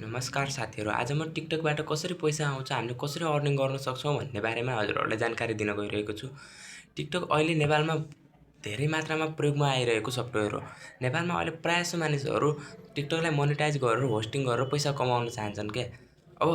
नमस्कार साथीहरू, आज म टिकटकबाट कसरी पैसा आउँछ, हामीले कसरी अर्निङ गर्न सक्छौँ भन्ने बारेमा हजुरहरूलाई जानकारी दिन गइरहेको छु। टिकटक अहिले नेपालमा धेरै मात्रामा प्रयोगमा आइरहेको सफ्टवेयर हो। नेपालमा अहिले प्रायःजसो मानिसहरू टिकटकलाई मोनेटाइज गरेर होस्टिङ गरेर पैसा कमाउन चाहन्छन् क्या। अब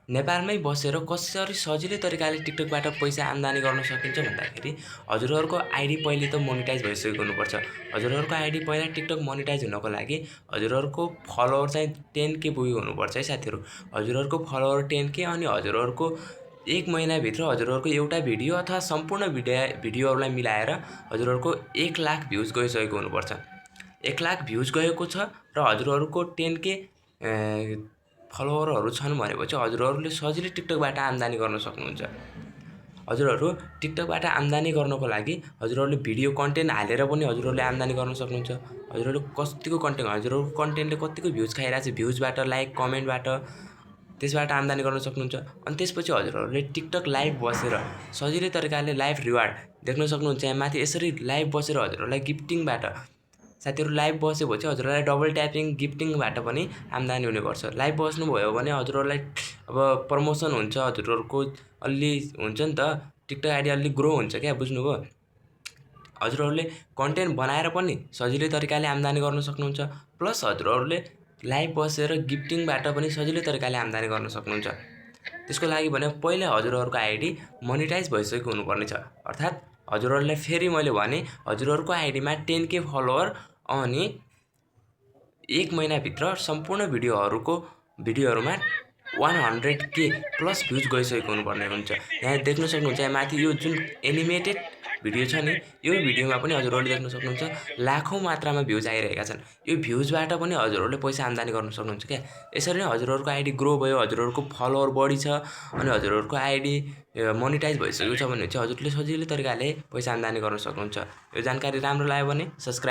नेपालमै बसेर कसरी सजिलै तरिकाले टिकटकबाट पैसा आम्दानी गर्न सकिन्छ भन्दाखेरि हजुरहरूको आइडी पहिले त मोनेटाइज भइसकेको हुनुपर्छ। हजुरहरूको आइडी पहिला टिकटक मोनेटाइज हुनको लागि हजुरहरूको फलोवर चाहिँ 10K पुगेको हुनुपर्छ है साथीहरू। हजुरहरूको फलोवर 10K अनि हजुरहरूको 1 महिनाभित्र हजुरहरूको एउटा भिडियो अथवा सम्पूर्ण भिडियोहरूलाई मिलाएर हजुरहरूको 1 लाख भ्युज गइसकेको हुनुपर्छ। 1 लाख भ्युज गएको छ र हजुरहरूको 10K फलोवरहरू छन् भनेपछि हजुरहरूले सजिलै टिकटकबाट आम्दानी गर्न सक्नुहुन्छ। हजुरहरू टिकटकबाट आम्दानी गर्नको लागि हजुरहरूले भिडियो कन्टेन्ट हालेर पनि हजुरहरूले आम्दानी गर्न सक्नुहुन्छ। हजुरहरूले हजुरहरूको कन्टेन्टले कतिको भ्युज खाइरहेको छ, भ्युजबाट, लाइक, कमेन्टबाट त्यसबाट आम्दानी गर्न सक्नुहुन्छ। अनि त्यसपछि हजुरहरूले टिकटक लाइभ बसेर सजिलै तरिकाले लाइभ रिवार्ड देख्न सक्नुहुन्छ। यहाँ माथि यसरी लाइभ बसेर हजुरहरूलाई गिफ्टिङबाट साथीहरू लाइभ बसेपछि हजुरहरूलाई डबल ट्यापिङ गिफ्टिङबाट पनि आम्दानी हुने गर्छ। लाइभ बस्नुभयो भने हजुरहरूलाई अब प्रमोसन हुन्छ, हजुरहरूको अलि हुन्छ नि त, टिकटक आइडी अलि ग्रो हुन्छ क्या, बुझ्नुभयो। हजुरहरूले कन्टेन्ट बनाएर पनि सजिलै तरिकाले आम्दानी गर्न सक्नुहुन्छ। प्लस हजुरहरूले लाइभ बसेर गिफ्टिङबाट पनि सजिलै तरिकाले आम्दानी गर्न सक्नुहुन्छ। त्यसको लागि भने पहिले हजुरहरूको आइडी मोनेटाइज भइसकेको हुनुपर्ने छ। अर्थात् हजुरहरूलाई फेरि मैले भने हजुरहरूको आइडीमा 10K फलोवर अनि 1 महिनाभित्र सम्पूर्ण भिडियोहरूमा 100K प्लस भ्युज गइसकेको हुनुपर्ने हुन्छ। यहाँ देख्न सक्नुहुन्छ, यहाँ माथि यो जुन एनिमेटेड भिडियो छ नि, यो भिडियोमा पनि हजुरहरूले देख्न सक्नुहुन्छ लाखौँ मात्रामा भ्युज आइरहेका छन्। यो भ्युजबाट पनि हजुरहरूले पैसा आम्दानी गर्न सक्नुहुन्छ क्या। यसरी नै हजुरहरूको आइडी ग्रो भयो, हजुरहरूको फलोवर बढी छ अनि हजुरहरूको आइडी मोनेटाइज भइसकेको छ भने चाहिँ हजुरले सजिलै तरिकाले पैसा आम्दानी गर्न सक्नुहुन्छ। यो जानकारी राम्रो लाग्यो भने सब्सक्राइब